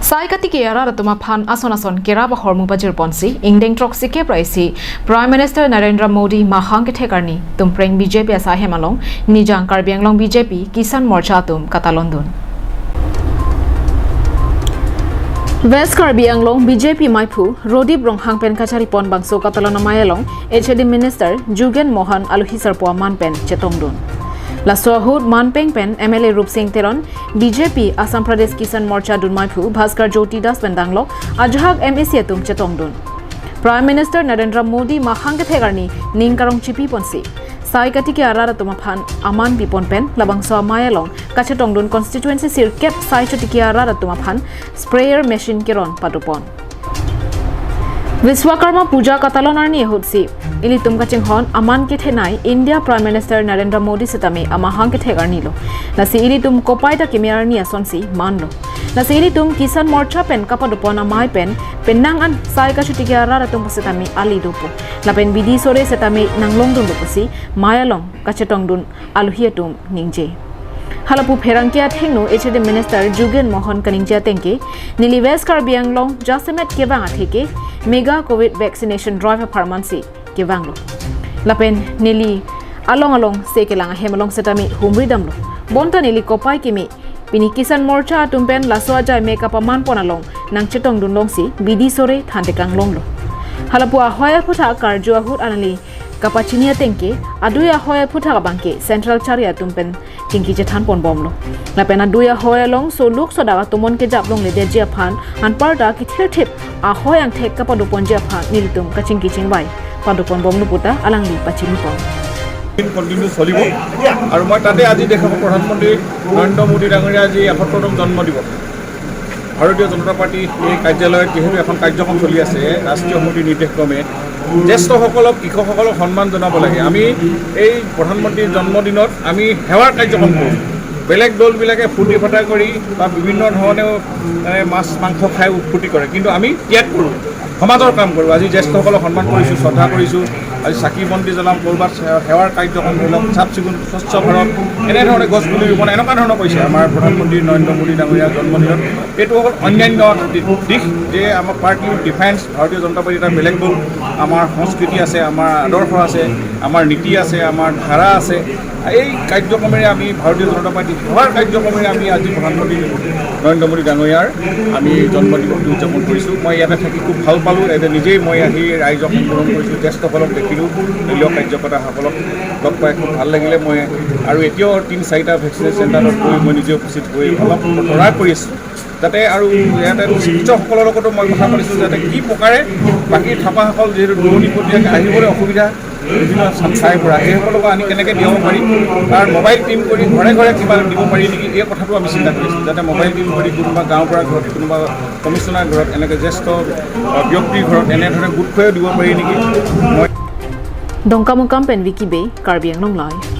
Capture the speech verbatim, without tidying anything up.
Sai katiki arat atum aphan ason ason kerap ahormu pajirponsi ingdeng throksi kep ra isi Prime Minister Narendra Modi mahang kethek arni Tumpreng B J P asaihem along Nijang Karbi Anglong B J P Kisan Morcha atum katalondun. West Karbi Anglong B J P maiphu Rodip Ronghang pen kacharipon bangso katalon amei along H A D Minister Jugen Mohan aluhi sarpo aman pen chetongdun. Laso ahut manpeng pen M L A Rupsing Teron, B J P Assam Pradesh Kisan Morcha dunmaiphu Bhaskar Jyoti Das pen danglok ajahak M A C atum chetongdun. Prime Minister Narendra Modi mahang kethek arni ning karong chipiponsi sai katiki arat atum aphan aman pipon pen labangso amei along kachetongdun constituency sirkep sai chotiki arat atum aphan sprayer machine keron padopon. Vishwakarma Puja katalon arni ahutsi ilitum kachinghon aman kethenei India Prime Minister Narendra Modi setame amahang kethek arni lo. Lasi ilitum kopai ta keme arni asonsi manlo. Lasi ilitum Kisan Morcha pen kapadopon amei pen penang an sai kachotiki arat atum setame ali dopo. Lapen bidi sore setame nanglongdun doposi mei along kachetongdun aluhi atum ningje. Halapu pherangke athengno H A D Minister Jugen Mohan kaningje atengke, neli West Karbi Anglong jasemet kevang atheke mega covid vaccination drive apharmansi kevanglo. Lapen neli along along se kelang ahem along setame humri damlo. Bonta neli kopai keme, pini Kisan Morcha atum pen laso ajai me kapamanpon along nangchetongdun longsi bidi sore thantekang longlo. Halapu ahoi aphuthak karju ahut alangli kapachini atengke, adui ahoi aphuthak abangke Central Chari atum pen chingki chethanpon bomlo. Lapen adui ahoi along soluk sodak atum on kejap longledetji aphan, anparta kethirthip ahoi angthek kapadoponji aphan nelitum kachingki chingvai padopon bomlo puta alangli pachinipon. দিন কণ্টিনিউ চলিব। আৰু মই তাতে আজি দেখা প্ৰধানমন্ত্ৰী নৰেন্দ্ৰ মোদী ডাঙৰীয়া আজি এসত্তৰতম জন্মদিবস। ভাৰতীয় জনতা পাৰ্টি এই কাৰ্যালয়ত যিহেতু এখন কাৰ্যক্ৰম চলি আছে ৰাষ্ট্ৰীয় সমিতিৰ নিৰ্দেশ ক্ৰমে, জ্যেষ্ঠসকলক, কৃষকসকলক সন্মান জনাব লাগে। আমি এই প্ৰধানমন্ত্ৰীৰ জন্মদিনত আমি সেৱাৰ কাৰ্যক্ৰম কৰোঁ। বেলেগ দলবিলাকে ফূৰ্তি ফাৰ্তা কৰি বা বিভিন্ন ধৰণেও মানে মাছ মাংস খাই ফূৰ্তি কৰে, কিন্তু আমি ত্যাগ কৰোঁ, সমাজৰ কাম কৰোঁ। আজি জ্যেষ্ঠসকলক সন্মান কৰিছোঁ, শ্ৰদ্ধা কৰিছোঁ। আজি চাকি বন্তি জ্বলাম, ক'ৰবাত সে- সেৱাৰ কাৰ্যক্ৰম ধৰি লওক, চাফ চিকুণ, স্বচ্ছ ভাৰত, এনেধৰণে গছ পুলি ৰোপণ, এনেকুৱা ধৰণৰ কৰিছে আমাৰ প্ৰধানমন্ত্ৰী নৰেন্দ্ৰ মোদী ডাঙৰীয়া জন্মদিনত। এইটো হ'ল অন্যান্য দি- দিশ যে আমাৰ পাৰ্টি ডিফাৰেন্স, ভাৰতীয় জনতা পাৰ্টি এটা বেলেগ দল, আমাৰ সংস্কৃতি আছে, আমাৰ আদৰ্শ আছে, আমাৰ নীতি আছে, আমাৰ ধাৰা আছে। এই কাৰ্যক্ৰমেৰে আমি ভাৰতীয় জনতা পাৰ্টি সেৱাৰ কাৰ্যক্ৰমেৰে আমি আজি প্ৰধানমন্ত্ৰী নৰেন্দ্ৰ মোদী ডাঙৰীয়াৰ আমি জন্মদিৱসটো উদযাপন কৰিছোঁ। মই ইয়াতে থাকি খুব ভাল পালোঁ। ইয়াতে নিজেই মই আহি ৰাইজক সম্বোধন কৰিছোঁ, জ্যেষ্ঠসকলক দেখিলোঁ, দলীয় কাৰ্যকৰ্তাসকলক লগ পাই খুব ভাল লাগিলে। মই আৰু এতিয়াও তিনি চাৰিটা ভেকচিনেশ্যন চেণ্টাৰত গৈ মই নিজে উপস্থিত হৈ অলপ তৰা কৰি আছোঁ, যাতে আৰু ইয়াতে চিকিৎসকসকলৰ লগতো মই কথা পাতিছোঁ যাতে কি প্ৰকাৰে বাকী থাপাসকল যিহেতু দূৰণিপতীয়াকৈ আহিবলৈ অসুবিধা বিভিন্ন ঠাইৰ পৰা, সেইসকলকো আনি কেনেকৈ দিব পাৰি, তাৰ মোবাইল টিম কৰি ঘৰে ঘৰে কিবা দিব পাৰি নেকি, এই কথাটো আমি চিন্তা কৰিছোঁ। যাতে মোবাইল টিম কৰি কোনোবা গাঁৱৰ পৰা ঘৰত, কোনোবা কমিশ্যনাৰ ঘৰত, এনেকৈ জ্যেষ্ঠ ব্যক্তিৰ ঘৰত এনেধৰণে গোট খুৱাইও দিব পাৰি নেকি। মই Dongkamukam pen Vicky Bey, Karbi Anglong Live.